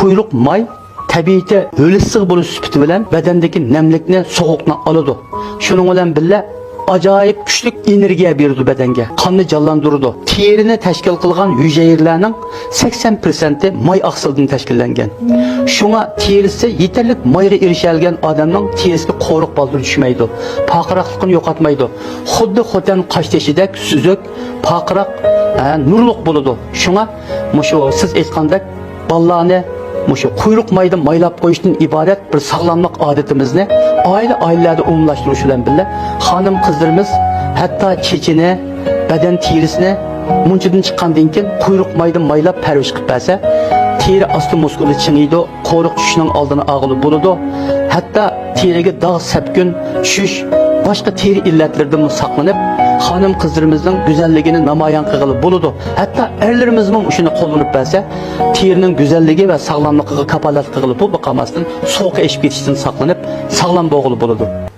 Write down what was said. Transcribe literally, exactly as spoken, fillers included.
قۇيرۇق ماي تەبىئىتى ھۆل ئىسسىق بولۇش سۈپىتى بىلەن بەدەندىكى نەملىكنى، سوغۇقنى ئالىدۇ. شۇنىڭ بىلەن بىللە، ئاجايىپ كۈچلۈك ئېنېرگىيە بېرىدۇ بەدەنگە، قاننى جانلاندۇرىدۇ. تېرىنى تەشكىل قىلغان ھۈجەيرىلەرنىڭ سەكسەن پىرسەنتى ماي ئاقسىلىدىن تەشكىللەنگەن. شۇڭا تېرىسى يېتەرلىك مايغا ئېرىشەلىگەن ئادەمنىڭ تېرىسىگە قورۇق بالدۇر چۈشمەيدۇ، پارقىراقلىقىنى يوقاتمايدۇ. خۇددى خوتەن قاشتېشىدەك سۈزۈك، پارقىراق، ھە، نۇرلۇق بولىدۇ. شۇڭا مۇشۇ سىز ئېيتقاندەك، بالىلارنى مۇشۇ قۇيرۇق مايدا مايلاپ قويۇشتىن ئىبارەت بىر ساغلاملىق ئادىتىمىزنى ئائىلە-ئائىلىلەردە ئومۇملاشتۇرۇش بىلەن بىللە، خانىم-قىزلىرىمىز ھەتتا چېچىنى، بەدەن تېرىسىنى مۇنچىدىن چىققاندىن كېيىن قۇيرۇق مايدا مايلاپ پەرۋىش قىلىپ بەرسە، تېرە ئاستى مۇسكۇلى چىڭىيدۇ، قورۇق چۈشۈشنىڭ ئالدىنى ئالغىلى بولىدۇ. ھەتتا تېرىگە داغ، سەپكۈن چۈشۈش، باشقا تېرە ئىللەتلىرىدىنمۇ ساقلىنىپ، خانىم-قىزلىرىمىزنىڭ گۈزەللىكىنى نامايان قىلغىلى بولىدۇ. ھەتتا ئەرلىرىمىزمۇ شۇنى قوللىنىپ بەرسە، تېرىنىڭ گۈزەللىكى ۋە ساغلاملىقىغا كاپالەتلىك قىلغىلى بولۇپ قالماستىن، سوغۇقى ئېشىپ كېتىشتىن ساقلىنىپ، ساغلام بولغىلى بولىدۇ.